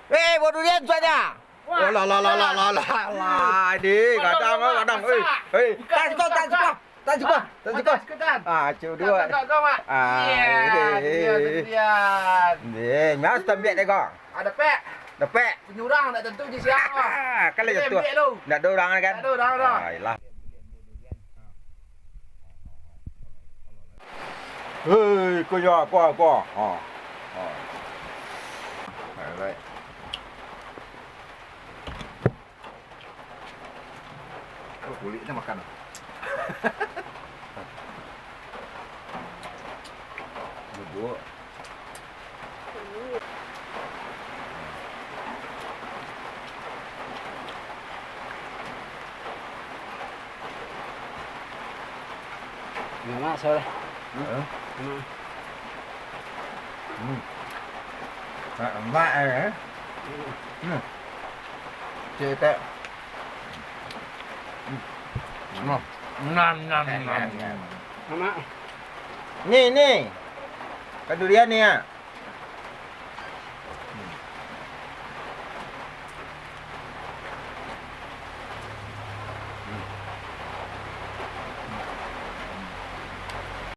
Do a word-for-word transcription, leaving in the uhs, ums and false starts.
Eh, buah durian tu ada. Wah, oh, lah, lah, lah, lah, lah, lah, lah, deh, gadang, gadang. Eh, eh, tak suka, tak suka, tak suka, tak suka. Ah, cuk dua. Ah, eh, eh. Deh, mas tambiak deh kau. Ada pek. Dapek. Penyurang tak tentu je siapa. Ah, kalau jatuh. Ndak ada orang kan? Ndak ada orang dah. Ah, iyalah. Hei, kau ya apa, apa? Ha. Ha. Alright. Oh, kuliknyo makan. Bubuk. Mak, sorry. Hmm? Hmm. Hmm. Mak, mak, eh? Hmm. Cek, tak? Hmm. Nah. Nam, nam, nam, nam. Mak. Ni, ni. Kan durian ni, ah.